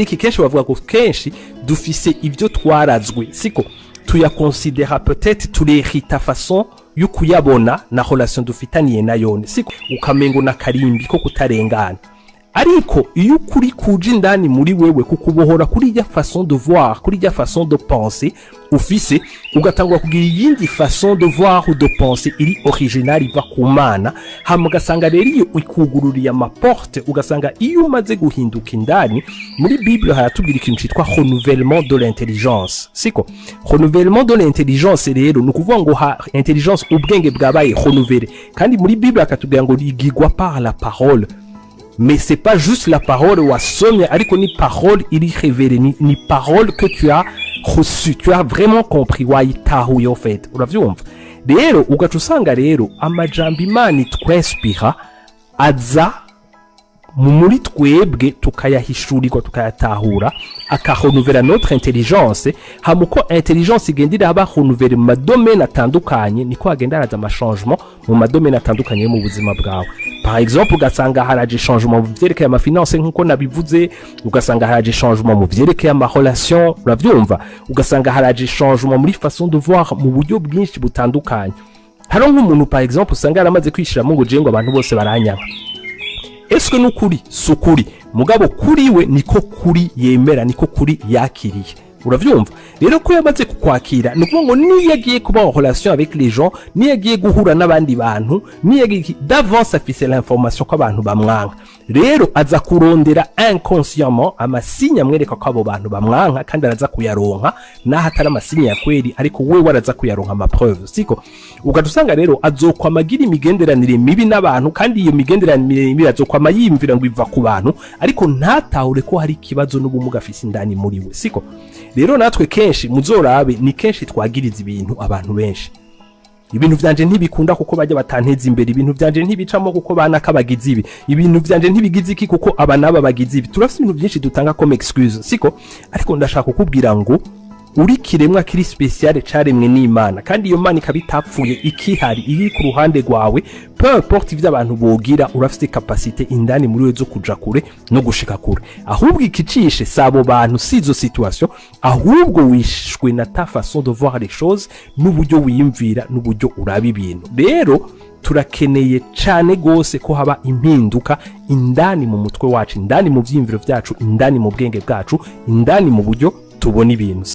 Iki kenshi bavuga ko kenshi dufise ibyo twarazwe, siko tuyakonsidera, peut-être turehita façon yo kuyabona na relation dufitaniye nayone, siko ukamengo na karimbi ko kutarengana. Ariko iyo ukuri kuje indani muri wewe kukubohora kuri ijya façon de voir, kuri ijya façon de penser ufise, ugatangura kugira iyindi façon de voir ou de penser iri original iva ku Mana, hama ugasanga rero iyo ikugururiye ama portes, ugasanga iyo umaze guhinduka indani. Muri Bible haratubwira ikintu citwa renouvellement de l'intelligence, siko? Renouvellement de l'intelligence rero ni ukuvuga ngo ha intelligence, ubwenge bwabaye renouvelé. Kandi muri Bible akatubwira ngo rigigwa par la parole, mais c'est pas juste la parole wasomye, ariko ni parole iri révélée, ni parole que tu as reçue, tu as vraiment compris, wayitahuye en fait. Uravyumva rero, ugaca usanga rero amajambo Imana itwinspira aza muri twebwe, tukayahishurirwa, tukayatahura, akarenouveler notre intelligence. Hama uko intelligence igenda iraba renouvelée mu ma domaines atandukanye, niko hagenda haraza ama changements mu ma domaines atandukanye yo mu buzima bwawe. Par exemple, ugasanga haraje changement mu vyerekeye ama finances, nkuko nabivuze, ugasanga haraje changement mu vyerekeye ama relations, uravyumva, ugasanga haraje changement muri façon de voir, mu buryo bwinshi butandukanye. Hariho nk'umuntu, par exemple, usanga yaramaze kwishiramo ngo je ngo abantu bose baranyanka. Eswe n'ukuri? Si ukuri, mugabo kuri we niko kuri yemera, niko kuri yakiriye. Uravyumva rero ko yamaze kukwakira, ni ukuvuga ngo niyo agiye kuba en relation avec les gens, niyo agiye guhura n'abandi bantu, niyo agiye, d'avance afise l'information ko abantu bamwanka. Rero aza kurondera inconsciemment ama signes amwereka ko abo bantu bamwanka, kandi araza kuyaronka, naho atari ama signes ya kweri, ariko wewe araza kuyaronka, ama preuves, siko? Ugaca usanga rero azokwama agira imigenderanire mibi n'abantu, kandi iyo migenderanire mibi azokwama yiyumvira ngo iva ku bantu, ariko ntatahure ko hari ikibazo n'ubumuga afise indani muri we, siko? Rero natwe kenshi, muzorabe, ni kenshi twagiriza ibintu abantu benshi: ibintu vyanje ntibikunda kuko bajya batanteza imbere, ibintu vyanje ntibicamo kuko banaka bagize ibi, ibintu vyanje ntibigize iki kuko aba naba bagize ibi. Turafise ibintu byinshi dutanga comme excuse, siko? Ariko ndashaka kukubwira ngo uri kiremwa kiri spécial, caremwe n'Imana, kandi iyo Mana ikaba itapfuye, ikihari, iri ku ruhande rwawe. Peu importe ivyo abantu bogira, urafise capacité indani muri we zo kuja kure no gushika kure. Ahubwo ikicishe si abo bantu, si izo situation, ahubwo wishwe na ta façon de voir les choses, n'uburyo wiyumvira, n'uburyo uraba ibintu. Rero turakeneye cane gose ko haba impinduka indani mu mutwe wacu, indani mu vyiyumviro vyacu, indani mu bwenge bwacu, indani mu buryo tubona ibintu.